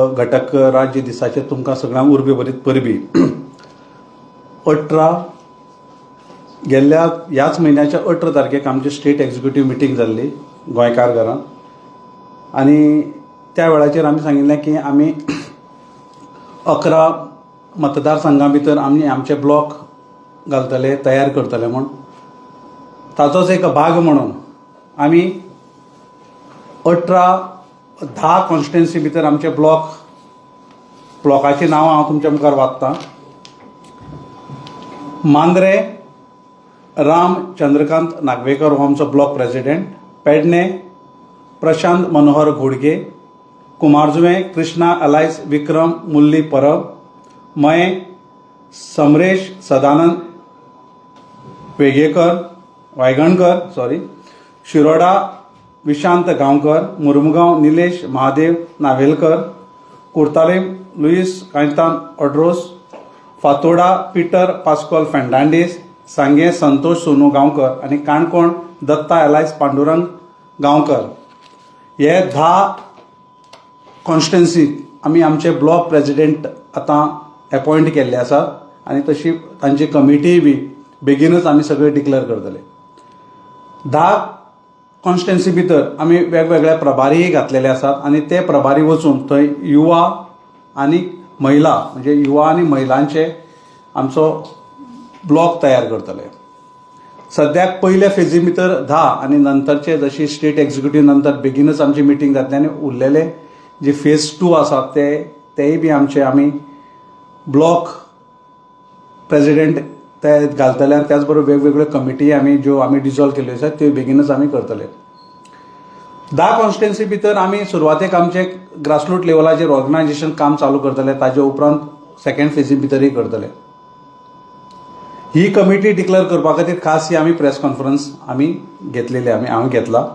घटक राज्य दिसाचे तुमकां सगळ्यांक उर्बे भरीत परबी. 18 गेल्ल्या ह्याच म्हयन्याच्या 18 तारखेक आमची स्टेट एक्झिक्युटीव मिटींग जाल्ली गोंयकार घरांत आनी त्या वेळाचेर आमी सांगिल्लें की आमी 11 मतदारसंघां भितर आमी आमचे ब्लॉक घालतले, तयार करतले म्हूण. ताचोच एक भाग म्हणून आमी 10 कॉन्स्टिट्युएन्सी भितर आमचे ब्लॉकाची नांवां हांव तुमच्या मुखार वाचतां. मांद्रे राम चंद्रकांत नागवेकर हो आमचो ब्लॉक प्रेसिडेंट, पेडणे प्रशांत मनोहर घोडगे, कुमारजुवें कृष्णा अलायस विक्रम मुल्ली परब, मये समरेश सदानंद वेगेकर वायगणकर सॉरी, शिरोडा विशांत गांवकर, मुर्मुगांव निलेश महादेव नावेलकर, कुर्ताले लुईस कायतान ऑड्रोस, फातोडा पिटर पास्कॉल फेर्नांडीस, सांगे संतोष सोनू गांवकर आनी काणकोण दत्ता एलायस पांडुरंग गांवकर. हे 10 कॉन्स्टिट्युएन्सी आमी आमचे ब्लॉक प्रेसिडेंट आतां एपॉयंट केल्ले आसात आनी तशी तांची कमिटीय बी बेगीनच आमी सगळे डिक्लेअर करतले. 10 कॉन्स्टिट्युएन्सी भितर आमी वेगवेगळे प्रभारीय घातलेले आसात आनी ते प्रभारी वचून थंय युवा आनी महिला, म्हणजे युवा आनी महिलांचे आमचो ब्लॉक तयार करतले. सद्याक पयल्या फेजी भितर 10 आनी नंतरचे जशी स्टेट एक्झिक्युटीव नंतर बेगीनच आमची मिटींग जातली आनी उरलेले जे फेज 2 आसात तेय बी आमचे आमी ब्लॉक प्रेसिडेंट ते घालतले आनी त्याच बरोबर वेगवेगळ्यो कमिटी आमी ज्यो आमी डिजॉल्व केल्ल्यो आसात त्यो बेगीनच आमी करतले. 10 कॉन्स्टिट्युएन्सी भितर आमी सुरवातेक आमचे ग्रासरूट लेवलाचेर ऑर्गनायझेशन काम चालू करतले, ताजे उपरांत सेकंड फेजी भितरय करतले. ही कमिटी डिक्लेअर करपा खातीर खास ही आमी प्रेस कॉन्फरन्स आमी घेतलेली, आमी हांव घेतला.